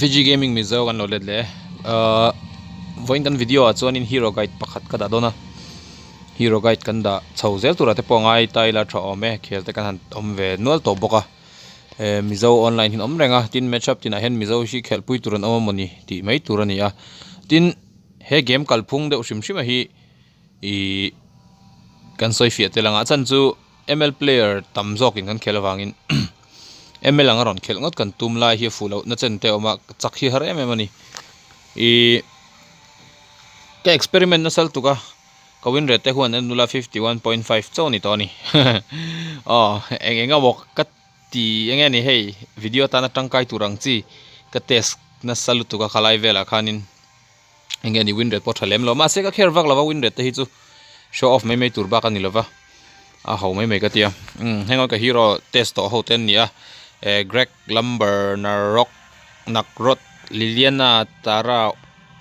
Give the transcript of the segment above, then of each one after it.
Refugee Gaming Mizo kan lo let leh e vawiin kan video ah chuanin hero guide pakhat ka dah dawn a hero guide kan dah chho zel turah te pawh a ngai ta ila tha awm e khel te kan han awm ve nual tawh bawk a Mizo online hi an awm reng a tin match up tinah hian Mizo hi khelhpui tur an awm a mawni tih mai tur a ni a tin he game kalphung deuh hrim hrim a hi ihh kan sawi fiah tel ang a chhan chu ml player tam zawkin kan khelh avangin ml anga rawn khelh ngawt kan tum lai hi a fuh loh na chen te a awm a chak hi har em em a ni ihh ka experiment nasa lutuk a ka win rate te huan en nula 51.5 chauh a ni tawh a ni aw eng eng emaw ka ti eng nge ni hei video atana tangkai tur ang chi ka test nasa lutuk a khalai velah khanin. Enge ni win rate pawh tha lem lo mahse ka kher vak lova win rate te hi chu show off mai mai tur bak a ni lova a ho mai mai ka tia umm heng ka hero test tawh ho te an ni a eh Greg Lumber Narok Nakrod Liliana Tara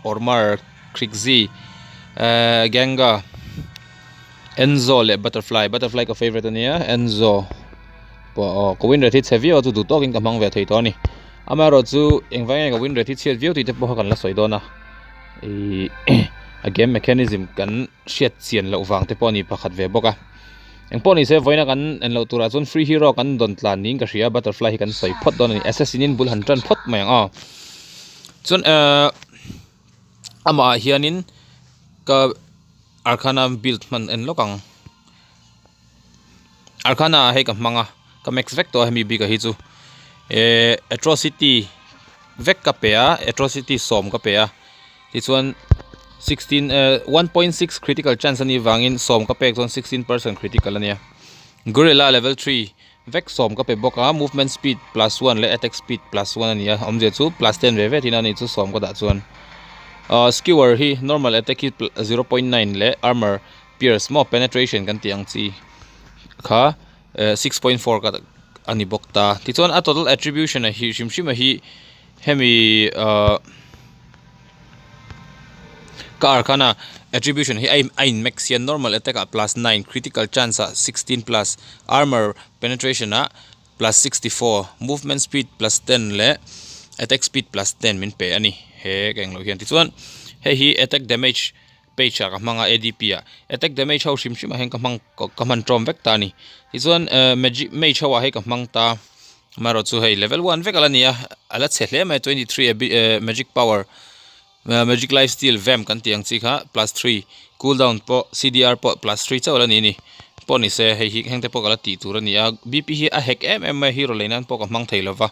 Ormar Krixi eh Ganga Enzo leh Butterfly Butterfly ka favourite a nia Enzo pawh aw ka win rate hi chhe viau a chu duh tawkin ka hmang ve thei tawh a ni. Amaherawhchu engvang nge ka win rate hi chhiat viau tih te pawh kha kan la sawi dawn a ihh a game mechanism kan hriat chian loh vang te pawh a ni pakhat ve bawk a engpawh ni se vawiina kan en loh turah chuan free hero kan dawn tlan niin ka hria butterfly hi kan sawi phawt dawn a ni assassin in bul han tan phawt mai ang aw chuan ehh amah ah hianin ka arkhana build hman en lawk ang Arkhana ah hei ka hmang a ka max vek tawh a hemi bik ah hi chu ehh atrocity vek ka pe a atrocity sawm ka pe a tichuan sixteen ehh 1.6 critical chance a nih vangin sawm ka pek chuan 16% critical a nia gorilla level 3 vek sawm ka pe bawk a movement speed plus 1 leh attack speed plus 1 a ni a awmzia chu plus 10 ve ve tihna a nih chu sawm ka dah chuan ahh skewer hi normal attack hi 0.9 leh armor Pierce maw penetration kan tih ang chi kha eh 6.4 ka a ni bawk ta tichuan a total attribution a hi hrim hrim a hi hemi ah car khan a attribution hi a in max hian normal attack ah plus 9 critical chance ah 16 plus armour penetration ah plus 64 movement speed plus 10 leh attack speed plus 10 min pe a ni he ka englo hian tichuan hei hi attack damage page ah ka hmang a adp ah attack damage ho hrim hrim ah hian ka hmang ka hman tawm vek ta a ni tichuan ehh magic mage ho ah hei ka hmang ta amaherawh chu hei level one vek ala ni a ala chhe hle mai 23 ehh magic power magic life steal vamp kan tih ang chi kha plus 3 cool down pawh cdr pawh plus 3 chauh ala ni a ni pawh ni se hei hi heng te pawh ka la tih tur a ni a bp hi a hek em em mai a hero lei nan pawh ka hmang thei lova.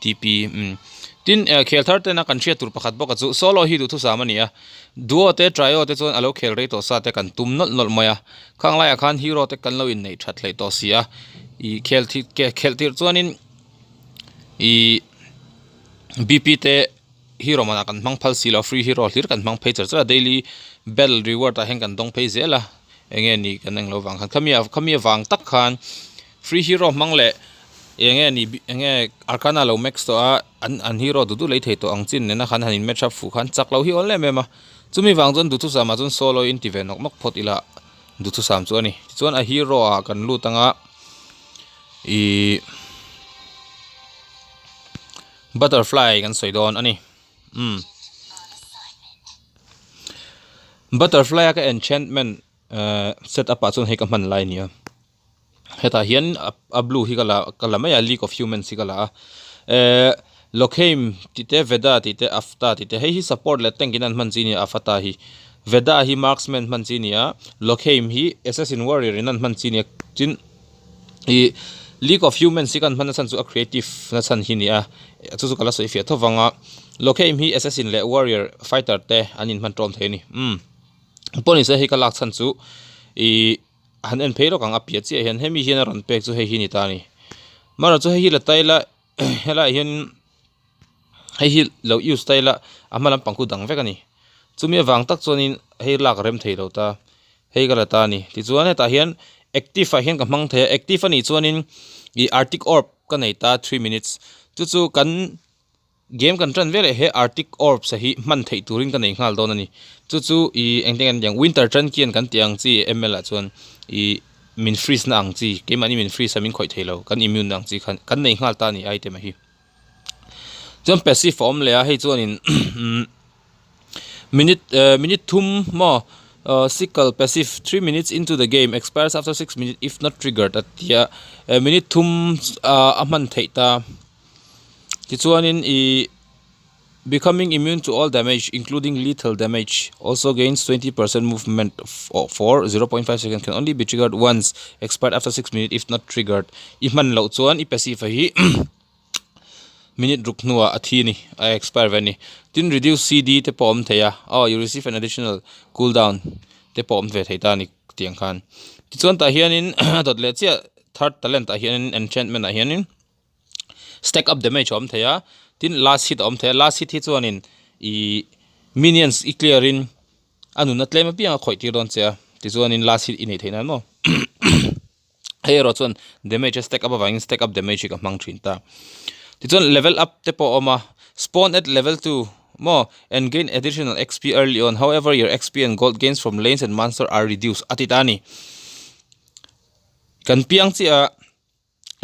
TP umm tin eh khel thar tena kan hriat tur pakhat bawk a chu solo hi duhthusam a ni a duo te trio te chuan a lo khel rei tawh sa te kan tum nawlh nawlh mai a khang laiah khan hero te kan lo inneih that hleih tawh si a ih khel thih khelh tirh chuanin ih BP te hero manah kan hmang phal si lo free hero hlir kan hmang phei char char a daily battle reward ah hian kan dawng phei zel a eng nge ni kan englo vang khan khami khami avang tak khan free hero hmang leh eng nge ni eng nge arcana lo max tawh a an an hero duh duh lei thei tawh ang chin nena khan han in match up fuh khan chak lo hi awl em em a chumi vang chuan duhthusam ah chuan solo in ti ve nawk nawk phawt ila duhthusam chu a ni tichuan a hero ah kan lut anga ihh butterfly kan sawi dawn a ni umm butterfly a ka enchantment ehh set up ah chuan hei ka hman lai a ni a. Hetah hian a blue hi ka la ka la mai a league of humans hi ka la a ehh Lokheim tih te Veda tih te Afta tih te hei hi support leh tank in an hman chi a ni a Afata hi Veda hi marksman hman chi a ni a Lokheim hi assassin warrior in an hman chi a ni a tin ih league of humans hi kan hman na chhan chu a creative na chhan hi a ni a chu chu ka la sawi fiah tho vang a Lokheim hi assassin leh warrior fighter te an inhman tawm thei a ni umm pawh ni se hei ka lak chhan chu ih. Han en phei lawk ang a piah chiah hian hemi hian a rawn pek chu hei hi a ni ta a ni marawh chu hei hi la ta ila helaiah hian hei hi lo use ta ila a hma lampang khu dang vek a ni chumi avang tak chuanin hei lak a rem thei lo ta hei ka la ta a ni tichuan hetah hian active ah hian ka hmang thei a active a nih chuanin ih arctic orb ka nei ta three minutes chu chu kan. Game kan tan veleh he Arctic Orbs a hi hman theih turin ka nei nghal dawn a ni. Chu chu ih engtin nge an tih ang Winter Truncheon kan tih ang chi ML ah chuan ih min freeze na ang chi keimahni min freeze a min khawih thei lo kan immune na ang chi khan kan nei nghal ta a ni item a hi. Chuan passive a awm leh a hei chuanin minute eh minute thum maw ah sickle passive three minutes into the game expires after six minutes if not triggered a ti a eh minute thum ah a hman theih ta tichuanin ihh becoming immune to all damage including lethal damage also gains 20% movement for 0.5 second can only be triggered once expired after 6 minutes if not triggered i hman loh chuan i passive a hi minute ruk hnuah a thi a ni a expire ve a ni tin reduce C_D te pawh a awm thei a aw you receive an additional cool down te pawh a awm ve thei ta a ni tiang khan tichuan tah hianin a dawt leh chiah third talent ah hianin enchantment ah hianin. Stack up damage a awm thei a, tin last hit a awm thei a, last hit hi chuanin ihh minions i clear in a nunna tlem apiang a khawih tir dawn che a, tichuanin last hit i neih theih nan maw hei erawh chuan damage a stack up avangin stack up damage hi ka hmang thin ta. Tichuan level up te pawh a awm a, spawn at level 2 maw and gain additional xp early on however your xp and gold gains from lanes and monster are reduced a ti ta a ni. Kan piang chiah a.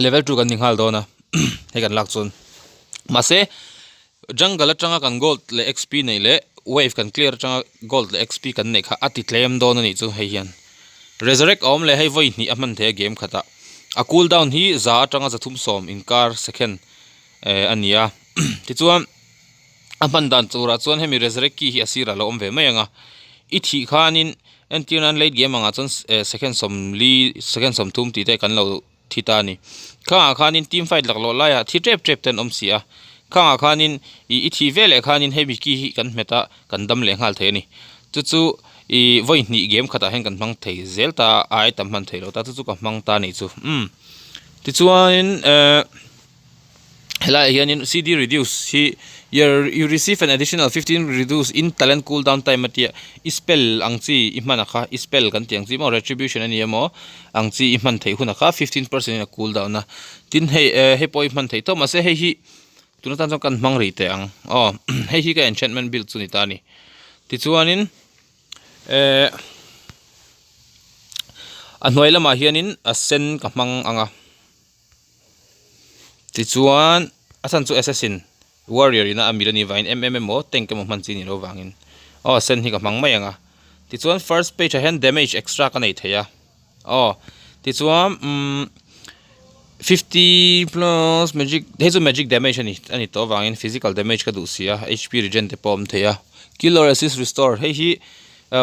Level 2 kan ni nghal dawn a hei kan lak chuan mahse jungle atanga kan gold leh xp neih leh wave kan clear atanga gold leh xp kan neih kha a ti tlem dawn a nih chu hei hian resurrect a awm leh hei vawi hnih a hman thei a game khatah a cool down hi za atanga za thum sawm inkar second eh a ni a tichuan a hman dan turah chuan hemi resurrect key hi a sirah a lo awm ve mai ang a i thih khanin Entir nan late game angah chuan eh second sawmli second sawmthum tih te kan lo thi ta a ni. Khangah khanin team fight laklawh laiah thi tep tep te an awm si a. Khangah khanin ih i thih veleh khanin hemi key hi kan hmet a kan dam leh nghal thei a ni. Chu chu ih vawi hnih game khatah hian kan hmang thei zel ta a ai tam hman thei lo ta chu chu ka hmang ta a nih chu umm. Tichuanin eh. Helaiah hianin C_D reduce hi your you receive an additional 15 reduce in talent cool down time a tia i spell ang chi i hman a kha i spell kan tih ang chi maw retribution a ni emaw ang chi i hman theih hun a kha 15% in a cool down a tin hei eh hei pawh i hman theih tawp mahse hei hi tun atan chuan kan hmang rih teh ang aw hei hi ka enchantment build chu ni ta a ni tichuanin eh a hnuai lamah hianin a sen ka hmang ang a. Tichuan a chhan chu assassin warrior ina a mil a nih vangin mm emaw tank emaw hman chi a nih loh vangin aw sen hi ka hmang mai ang a tichuan first page ah hian damage extra ka nei thei a aw tichuan umm 50 plus magic hei chu magic damage a ni a ni tawh avangin physical damage ka duh si a hp regen te pawh a awm thei a kill or assist restore hei hi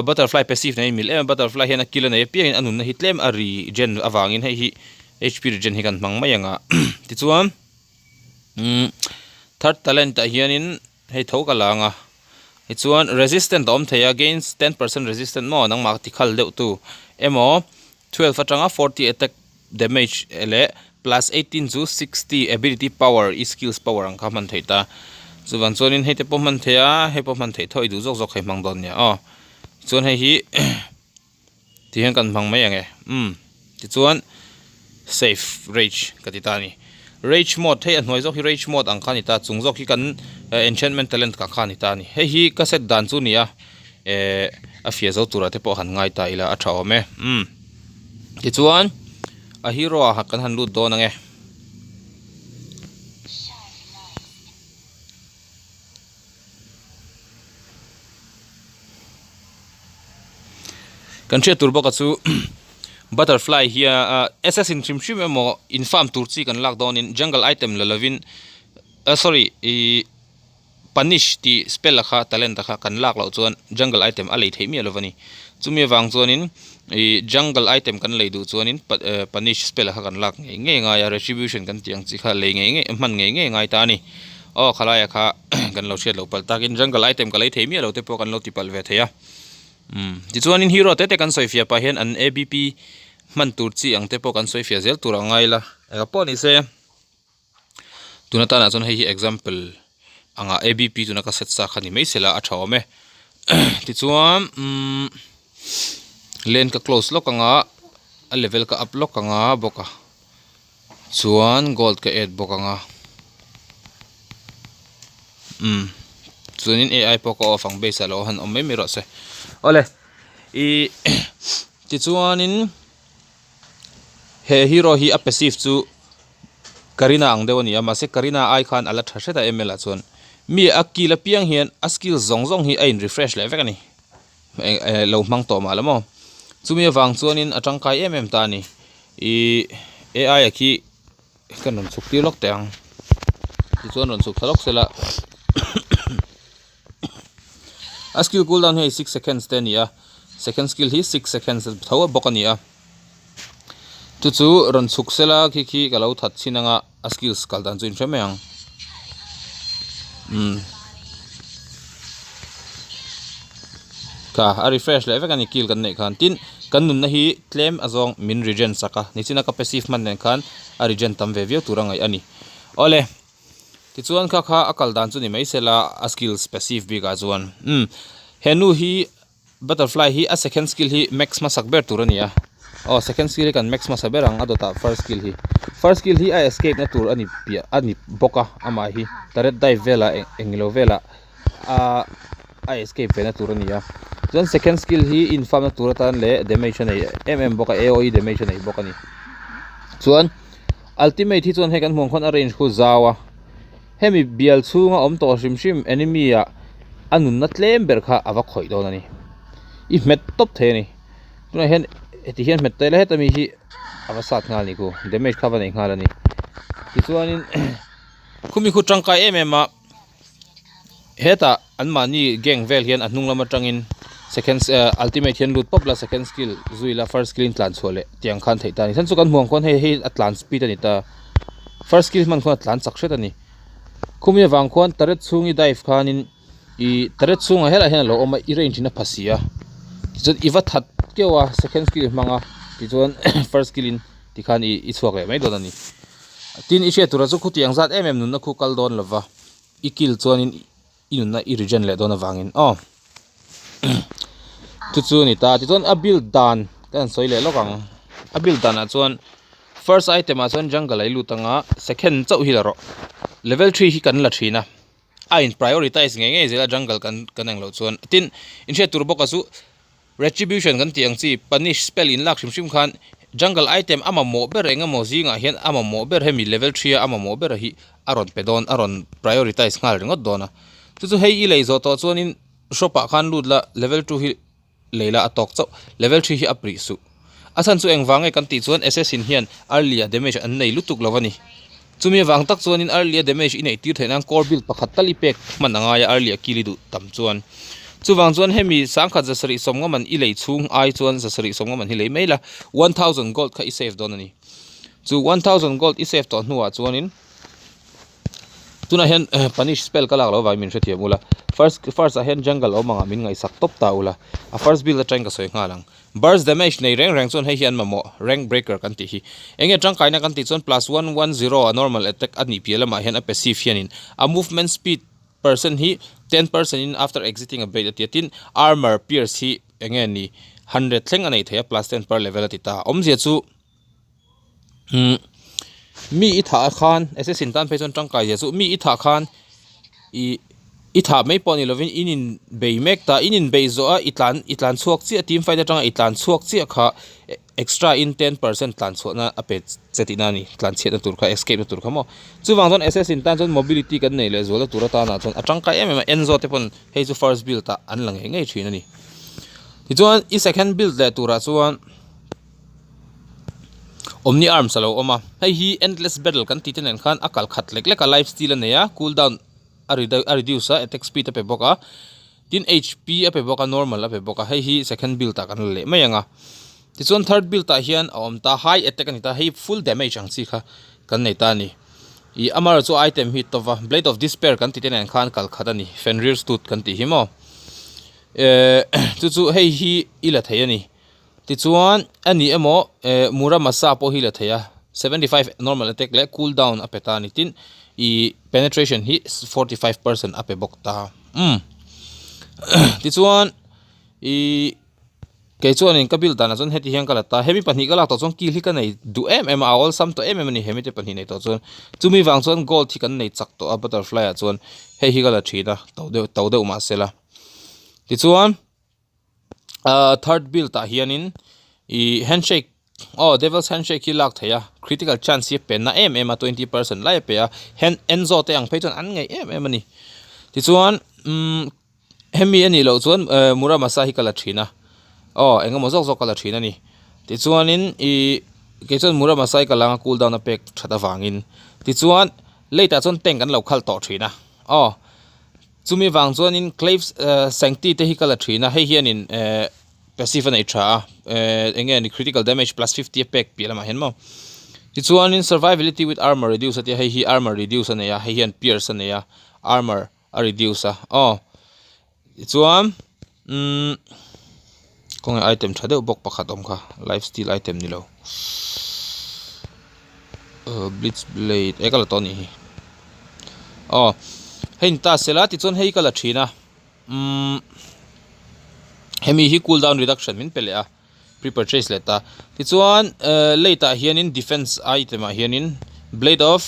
butterfly passive nen a inmil em a butterfly hian a kill a nei apiangin a nunna hi tlem a regen avangin hei hi. Hp regen hi kan hmang mai ang a tichuan umm third talent ah hianin hei tho ka la ang a tichuan resistant a awm thei a against 10% resistant maw nangmah ti khal deuh tu emaw 12 atanga 40 attack damage leh plus 18 chu 60 ability power i skills power ang kha hman theih ta chuvang chuanin hei te pawh hman theih a hei pawh hman theih tho i duh zawk zawk hei hmang dawn nia aw chuan hei hi. Ti hian kan hmang mai ang e. Umm. Tichuan save rage ka ti ta a ni. Rage mode hei a hnuai zawk hi rage mode ang kha a ni ta chung zawk hi kan enchantment talent kha kha a ni ta a ni. Hei hi ka set dan chu a ni a eh a fiah zo turah te pawh han ngai ta ila a tha awm e. Umm. Tichuan a hero ah kan han lut dawn ang e. Kan hriat tur bawk a chu butterfly hi a assassin hrim hrim emaw in farm tur chi kan lak dawnin jungle item la lovin ah sorry ihh punish tih spell a kha talent a kha kan lak loh chuan jungle item a lei theih miah lo a ni chumi avang chuanin ihh jungle item kan lei duh chuanin punish spell a kha kan lak ngei ngei a ngai a retribution kan tih ang chi kha lei ngei ngei hman ngei ngei a ngai ta a ni. Aw khalaia kha kan lo hriat loh palh takin jungle item ka lei thei miah lo te pawh kan lo ti palh ve thei a umm tichuanin hero te te kan sawi fiah pah hian an abp hman tur chi ang te pawh kan sawi fiah zel tur a ngai la eng pawh ni se tuna tanah chuan hei hi example anga abp tuna ka set sa kha ni mai sela a tha awm e tichuan umm lane ka close lawk anga a level ka up lawk anga bawk a. Chuan gold ka add bawk ang a umm chuanin ai pawh ka off ang base ah lo han awm mai mai rawh se awle ih tichuanin he hero hi a passive chu. Karina ang deuh a ni a, mahse Karina ai khan a la tha hret a ML ah chuan. Mi a kill apiang hian a skill zawng zawng hi a in refresh leh vek a ni. Lo hmang tawh mah la maw. Chumi avang chuanin a tangkai em em ta a ni. Ih AI a khi kan rawn chhuk tir lawk teh ang. Tichuan rawn chhuk thla lawk sela a skill cooldown hei 6 seconds te a ni a, second skill hi 6 seconds tho bawk a ni a. Chu chu rawn chhuk sela khi khi ka lo that chhin anga a skills kal dan chu in hre mai ang umm kha a refresh leh vek a ni kill kan neih khan tin kan nunna hi tlem a zawng min regen sak a nichina ka passive hman nen khan a regen tam ve viau tur a ngaih a ni awle tichuan kha kha a kal dan chu ni mai sela a skills passive bik ah chuan umm henu hi. Butterfly hi a second skill hi max hmasak ber tur a ni a, aw second skill hi kan max hmasa ber ang a dawtah first skill hi. First skill hi a escape na tur a ni piah a ni bawk a amah hi turret dive velah englo velah a a escape ve na tur a ni a. Chuan second skill hi infam na tur atan leh damage a nei em em bawk a AOE damage a nei bawk a ni. Chuan ultimate hi chuan hei kan hmuh ang khuan a range khu zau a. Hemi bial chhunga awm tawh hrim hrim enemy ah a nunna tlem ber kha a va khawih dawn a ni. I hmet tawp thei a ni. Tunah hian heti hian hmet ta ila heta mi hi a va sat nghal a ni khu damage kha a va nei nghal a ni. Tichuanin khumi khu tangkai em em a hetah anmahni gang vel hian a hnung lam atangin second ultimate hian lut pawp la second skill zui la first skill in tlan chhuah leh tiang khan theih ta a ni. Chuan chu kan hmuh ang khuan hei hei a tlan speed a ni ta. First skill hman khuan a tlan chak hret a ni. Khumi avang khuan turret chhung i dive khanin ih turret chhungah helaiah hian a lo awm a i range in a pha si a tichuan i va that keuh a second skill hmang a tichuan first skill in tikhan ih i chhuak leh mai dawn a ni. Tin i hriat turah chu khutiang zat em em nunna khu kal dawn lova i kill chuanin i nunna i regen leh dawn avangin aw chu chu a ni ta tichuan a build dan ka han sawi leh lawk ang a build danah chuan first item ah chuan jungle a i lut anga second chauh hi la rawh level three hi kan la thin a a in prioritize ngei ngei zel a jungle kan kan engloh chuan tin inhriat tur bawk a chu Retribution kan tih ang chi punish spell in lak hrim hrim khan jungle item a mamawh ber eng emaw zingah hian a mamawh ber hemi level three a a mamawh ber hi a rawn pe dawn a rawn prioritize nghal ringawt dawn a chu chu hei i lei zawh tawh chuanin shop ah khan lut la level two hi lei la a tawk chauh level three hi a prih suh a chhan chu engvang nge kan tih chuan assassin hian early ah damage an nei lutuk lo a ni chumi avang tak chuanin early a damage i neih tir theih nan core build pakhat tal i pek hman a ngai a early a kill i duh tam chuan. Chuvang chuan hemi sangkhat zasarih sawmnga man i lei chhung ai chuan zasarih sawmnga man hi lei mai la, 1000 gold kha i save dawn a ni. Chu 1000 gold i save tawh hnuah chuanin tunah hian punish spell ka lak loh avangin min hrethiam ula, first first ah hian jungle awm angah min ngaihsak tawp ta ula, a first build atangin ka sawi nghal ang. Burst damage nei reng reng chuan hei hi an mamawh rank breaker kan tih hi. Enge tangkaina kan tih chuan plus 110 a normal attack a nih piah lamah hian a passive hianin a movement speed Percent hi 10% in after exiting a blade a ti a, tin armor pierce hi eng nge ni 100 thleng a nei thei a plus 10 per level a ti ta. Awmzia chu umm mi i thah khan assassin tan phei chuan tangkai zia chu mi i thah khan ih i thah mai pawh ni lovin in in bei mek ta in in bei zawh a i tlan i tlan chhuak chiah team fight atanga i tlan chhuak chiah kha Extra in 10% tlan chhuahna a pe che tihna a ni, tlan chhiatna tur kha, escape na tur kha maw. Chuvang chuan Assassin tan chuan mobility kan nei leh zualna tur atana chuan a tangkai em em a, Enzo te pawn hei chu first build ah an la ngei ngei thin a ni. Tichuan i second build leh turah chuan Omni Arms a lo awm a, hei hi Endless Battle kan tih te nen khan a kal khat lek lek a, life steal a nei a, cool down a reduce a, attack speed a pe bawk a. Tin HP a pe bawk a, normal a pe bawk a, hei hi second build ah kan la leh mai ang a. Tichuan third build ah hian a awm ta, high attack a ni ta, hei full damage ang chi kha kan nei ta a ni. Ih amaherawh chu item hi tawp a, blade of despair kan tih te nen khan kal khat a ni, Fenrir's tooth kan tih hi maw. Ehh chu chu hei hi i la thei a ni. Tichuan a ni emaw eh Muramasa pawh hi la thei a, 75 normal attack leh cool down a pe ta a ni. Tin ih penetration hi 45% a pe bawk ta. Umm tichuan ih kei chuanin ka build danah chuan heti hian ka la ta, hemi pahnih ka lak tawh chuan kill hi ka nei duh em em a, a awlsam tawh em em a ni hemi te pahnih nei tawh chuan. Chumi vang chuan gold hi kan nei chak tawh a butterfly ah chuan hei hi ka la thin a to deuh to deuh mahse la. Tichuan. Ahh third build ah hianin ih handshake Aw Devil's Handshake hi lak theih a, critical chance hi a pe na em em a, 20% lai a pe a, hen Enzo te ang phei chuan an ngaih em em a ni. Tichuan umm hemi a nih loh chuan Muramasa hi ka la thin a, aw eng emaw zawk zawk ka la thin a ni. Tichuanin ih kei chuan Muramasa hi ka la ang a cool down a pek that avangin. Tichuan late ah chuan tank an lo khalh tawh thin a, aw chumi vang chuanin Claves Sancti te hi ka la thin a, hei hianin eh. Passive a nei tha a, eh eng nge ni critical damage plus 50 a pek piah lamah hian maw. Tichuanin survivability with armor reduce a tia hei hi armor reduce a nei a, hei hian pierce a nei a, armor a reduce a aw. Tichuan umm khawnge item tha deuh bawk pakhat awm kha life steal item ni lo uh blitz blade e ka la tawh a nih hi aw hei ni ta sela tichuan hei ka la thin a. Umm hemi hi cool down reduction min pe leh a pre purchase leh ta tichuan ehh late ah hianin defence item ah hianin blade of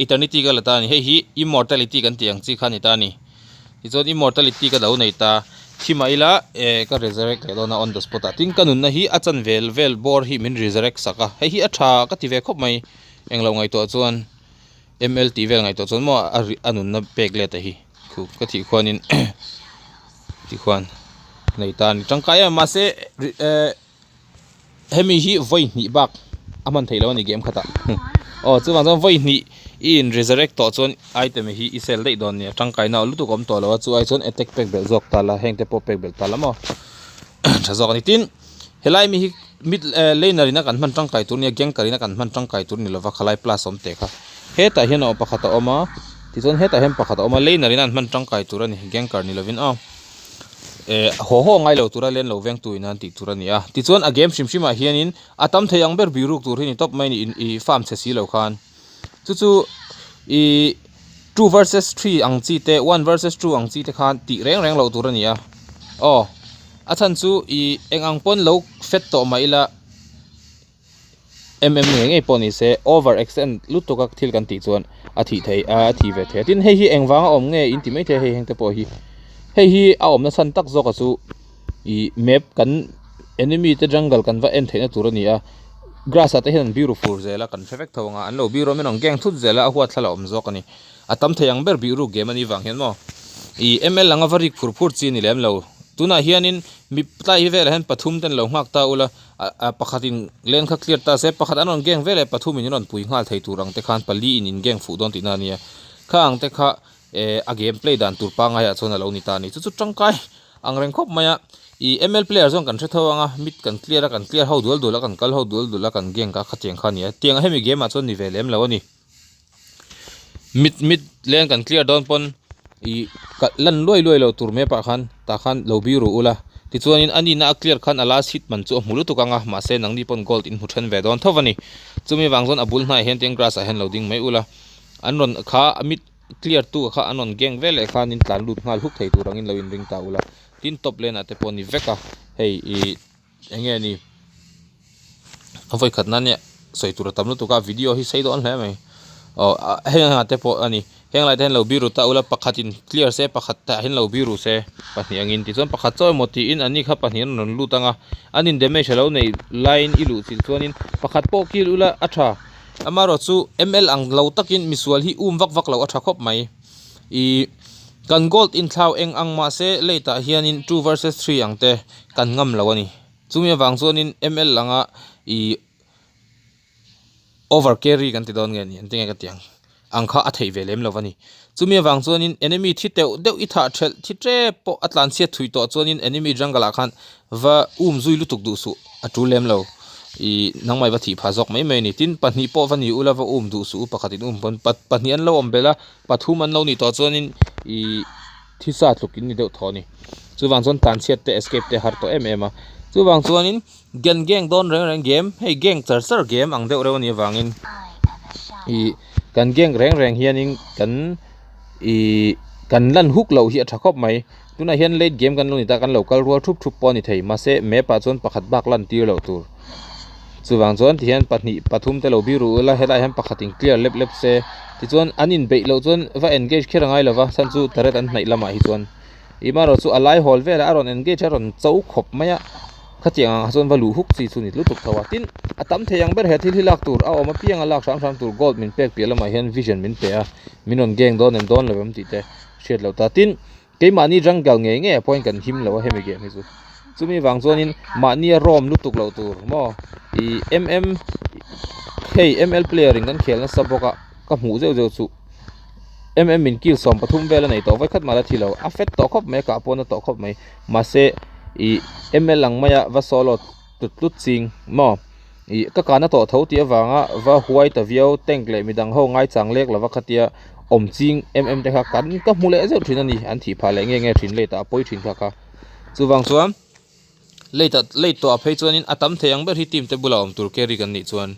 eternity ka la ta a ni hei hi immortality kan tih ang chi kha a ni ta a ni tichuan immortality ka lo nei ta thi mah ila ehh ka resurrect leh dawn a on the spot ah tin ka nunna hi a chan vel vel bawr hi min resurrect sak a hei hi a tha ka ti ve khawp mai englo ngaihtuah chuan. ML tih vel ngaihtuah chuan maw a ri a nunna pek let a hi khu ka thih khuanin tikhuan nei ta a ni tangkai em mahse eh hemi hi vawi hnih bak a hman theih loh a ni game khatah aw chuvang chuan vawi hnih i in resurrect tawh chuan item hi i sell daih dawn nia tangkaina lutuk a awm tawh lo a chu ai chuan attack pek belh zawk ta la heng te pawh pek belh ta la maw tha zawk a ni tin helai mi hi mid eh laner in a kan hman tangkai tur nia ganker in a kan hman tangkai tur ni lova khalai plus awm teh kha hetah hian aw pakhat a awm a tichuan hetah hian pakhat a awm a laner in a an hman tangkai tur a ni ganker ni lovin aw eh haw haw ngai lo tura len lo veng tu in an tih tur a ni a tichuan a game hrim hrim ah hianin a tam thei ang ber biruk tur hi ni tawp mai a ni in ih farm chhe si lo khan chu chu ih two versus three ang chi te one versus two ang chi te khan tih reng reng loh tur a ni a aw a chhan chu ih eng ang pawn lo fet tawh mah ila em em ngei ngei pawh ni se over extend lutuk a thil kan tih chuan a thih theih a a thi ve thei a tin hei hi eng vanga awm nge in ti maithei a hei heng te pawh hi hei hi a awmna chhan tak zawk a chu ih map kan enemy te jungle kan va en theihna tur a ni a grass ah te hian an biru fur zel a kan hre vek tho ang a an lo biru a min rawn gang thut zel a a huat thla la awm zawk a ni a tam thei ang ber biru game a nih vang hian maw ih ml anga va rik phur phur chi a ni lem lo tunah hianin mi tlai hi velah hian pathum te an lo nghak ta ula a pakhatin lane kha clear ta se pakhat an rawn gang veleh pathum in an rawn pui nghal thei tur ang te khan pali in in gang fuh dawn tihna a nia kha ang te kha eh a game play dan tur pangngai ah chuan a lo ni ta a ni chu chu tangkai ang reng khawp mai a ih ml player chuan kan hre tho ang a mid kan clear a kan clear ho dual dual a kan kal ho dual dual a kan gang kha khatiang kha a ni a tiang hemi game ah chuan ni ve lem lo a ni mid mid leng kan clear dawn pawn ih kalh lan luai luai loh tur map ah khan tah khan lo biru ula tichuanin a nihna a clear khan a last hit man chu a hmu lutuk ang a mahse nangni pawn gold in hmu then ve dawn tho a ni chumi vang chuan a bul hnaiah hian tiang grass ah hian lo ding mai ula an rawn kha mid clear tu kha an rawn gang vel leh khan in tlan lut nghal huk thei tur angin lo in ring ta ula tin top lane ah te pawh a ni vek a hei ih eng nge ni a vawi khat nan nia sawi tur a tam lutuk a video hi sei dawn hle mai aw heng ah te pawh a ni heng lai te hian lo biru ta ula pakhat in clear se pakhat ah hian lo biru se pahnih angin tichuan pakhat chaw emaw tiin an ni kha pahnih an rawn lut ang a an in damage a lo nei laiin i luh chilh chuanin pakhat pawh kil ula a tha. Amaherawhchu ml ang lo takin misual hi um vak vak loh a tha khawp mai. Ih kan gold inthlau eng ang mahse late ah hianin two versus three ang te kan ngam lo a ni. Chumi avang chuanin ml anga ih over carry kan ti dawn nge ni an ti nge ka ti ang ang kha a theih ve lem lo a ni. Chumi avang chuanin enemy thi teuh deuh i thah thelh thi tep pawh a tlanchhiat thui tawh chuanin enemy jungle ah khan va um zui lutuk duh suh a tul lem lo ih nangmah va thih phah zawk mai mai a ni tin pahnih pawh va ni ula va um duh suh u pakhat in um pawn pahnih an lo awm belh a pathum an lo nih tawh chuanin ih thisa tluk in ni deuh tawh a ni chuvang chuan tlanchhiat te escape te a har tawh em em a chuvang chuanin gang gang dawn reng reng game hei gang char char game ang deuh reuh a nih avangin ih kan gang reng reng hianin kan ih kan lan huk loh hi a tha khawp mai. Tunah hian late game kan lo ni ta, kan lo kal rual thup thup pawh a ni thei, mahse map ah chuan pakhat bak lan tir loh tur. Chuvang chuan tihian pahnih pathum te lo biru ula helaiah hian pakhat in clear lep lep se tichuan an inbeih loh chuan va engage kher a ngai lova chhan chu turret an hnaih lamah hi chuan ih marawh chu a lai hawl velah a rawn engage a rawn cho khawp mai a. Khatiang ang ah chuan va luh huk chi chu ni lutuk tho a. Tin, a tam thei ang ber he thil hi lak tur a awm apiang a lak hram hram tur gold min pek piah lamah hian vision min pe a, min rawn gang dawn em dawn lo em tih te hriat loh ta. Tin, keimahni jungle ngei ngei ah pawhin kan him lo a hemi game hi chu. Chumi vang chuanin mahnia rawm lutuk loh tur maw ih mm hei ml player in kan khel nasa bawk a ka hmuh zeuh zeuh chu mm in kill 13 vel a nei tawh vawikhat mah la thi lo a fet tawh khawp mai a kah pawh na tawh khawp mai. Mahse ih ml ang maia va solo tlut tlut ching maw ih ka kana tawh tho tih avanga va huai ta viau tank leh midang ho ngaichang lek lova khatia awm ching em em te kha kan ka hmu leh zeuh thin a ni an thih phah leh nge nge thin late ah a pawi thin kha kha chuvang chuan late ah late tawh ah phei chuanin a tam thei ang ber hi team te bulah awm tur carry kan nih chuan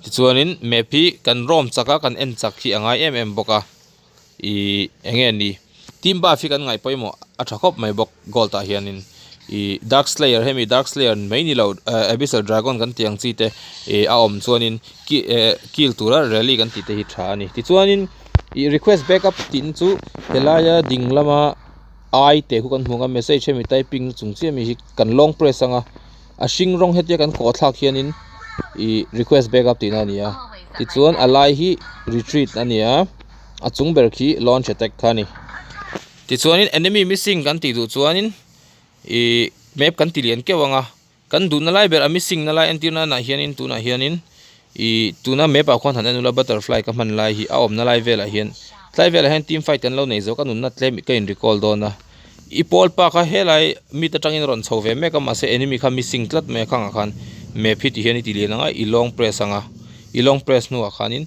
tichuanin map hi kan rawm chak a kan en chak hi a ngai em em bawk a. Ih eng nge ni team buff hi kan ngaih pawimawh a tha khawp mai bawk gold ah hianin ih dark slayer hemi dark slayer mai ni lo eh abyssal dragon kan tih ang chi te ih a awm chuanin ki eh kill tura rally kan tih te hi tha a ni tichuanin ih request backup tih na chu helaia ding lama ai teh khu kan hmu ang a message hemi typing na chung chiah mi hi kan long press ang a a hring rawng hetia kan kawh thlak hianin ih request backup tihna a ni a tichuan a lai hi retreat a ni a. A chung ber khi launch attack kha a ni. Tichuanin enemy missing kan tih duh chuanin ih map kan ti lian keuh ang a, kan duhna lai ber a missing na lai entir nanah hianin tunah hianin ih tuna map ah khuan han en ula butterfly ka hman lai hi a awmna lai velah hian tlai velah hian team fight kan lo nei zo ka nunna tlem ka in recall dawn a i pawl pa kha helai mid atangin a rawn chho ve mek a mahse enemy kha missing tlat mai a khangah khan map hi ti hian i ti lian ang a i long press ang a i long press hnuah khanin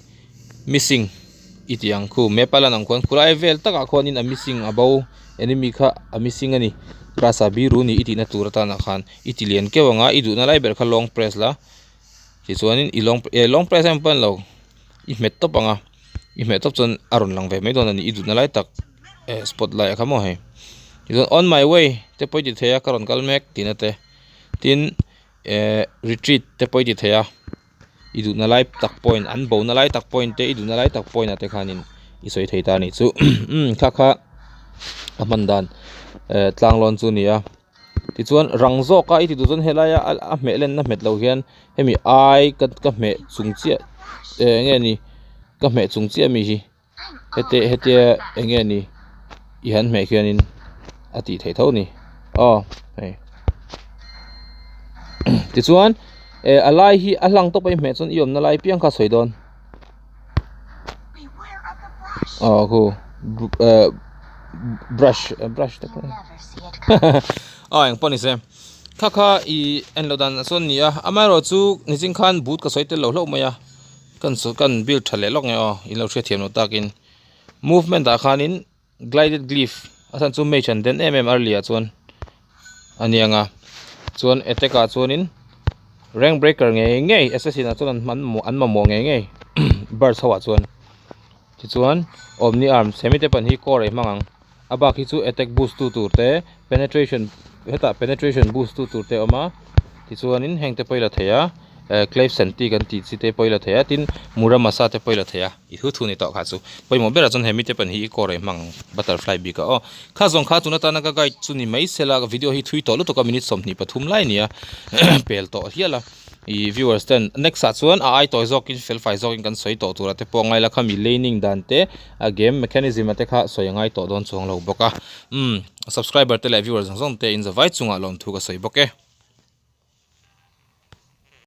missing i tih ang khu map a lan ang khuan khulai vel takah khuanin a missing a bo enemy kha a missing a ni grass ah biru ni i tihna tur atanah khan i ti lian keuh ang a i duhna lai ber kha long press la tichuanin i long eh long press em pawh a ni lo i hmet tawp ang a i hmet tawp chuan a rawn lang ve mai dawn a ni i duhna lai tak eh spot lai kha maw hei tichuan on my way te pawh i ti thei a ka rawn kal mek tihna te tin eh retreat te pawh i ti thei a. I duhna lai tak point an bona lai tak point te i duhna lai tak point ah te khanin i sawi thei ta a nih chu umm kha kha a hman dan eh tlang lawn chu a ni a tichuan rang zawk a i ti duh chuan helaia a hmeh lenna hmet lo hian hemi ai ka ka hmeh chung chiah eh eng nge ni ka hmeh chung chiah ami hi. Hete hetia eng nge ni i han hmeh khianin a tih theih tho a ni aw hei tichuan eh a lai hi a hlang tawp a i hmeh chuan i awmna lai piang kha a sawi dawn aw khu eh brush brush te pawh aw eng pawh ni se kha kha i en loh dan ah sawn a ni a amaherawhchu nichin khan boot ka sawi tel lo hlauh mai a. Kan saw kan build tha leh lawk nge aw in lo hriatthiam loh takin movement ah khanin glided glyph a chhan chu mage an den em em early ah chuan a niang a chuan attack ah chuanin rank breaker ngei ngei assassin ah chuan an hman an mamawh ngei ngei birds ho ah chuan tichuan omni arms hemi te pahnih hi core a hmang ang a bak hi chu attack boost tu tur te penetration hetah penetration boost tu tur te a awm a tichuanin heng te pawh i la thei a eh clave senti kan tih chi te pawh i la thei a tin muramasa te pawh i la thei a i thu thu ni tawh kha chu pawimawh berah chuan he mite pahnih hi i kawr a i hmang ang butterfly bik ah aw kha zawng kha tuna tana ka guide chu ni mai sela video hi thui tawh lutuk a minute 23 lai a ni a pel tawh hial a. Ih viewers ten next ah chuan a ai tawi zawkin fel fai zawkin kan sawi tawh tura te pawh a ngai la khami laning dan te a game mechanism a te kha sawi a ngai tawh dawn chuang lo bawk a umm subscriber te leh viewers zawng zawng te in zavai chungah lawmthu ka sawi bawk e.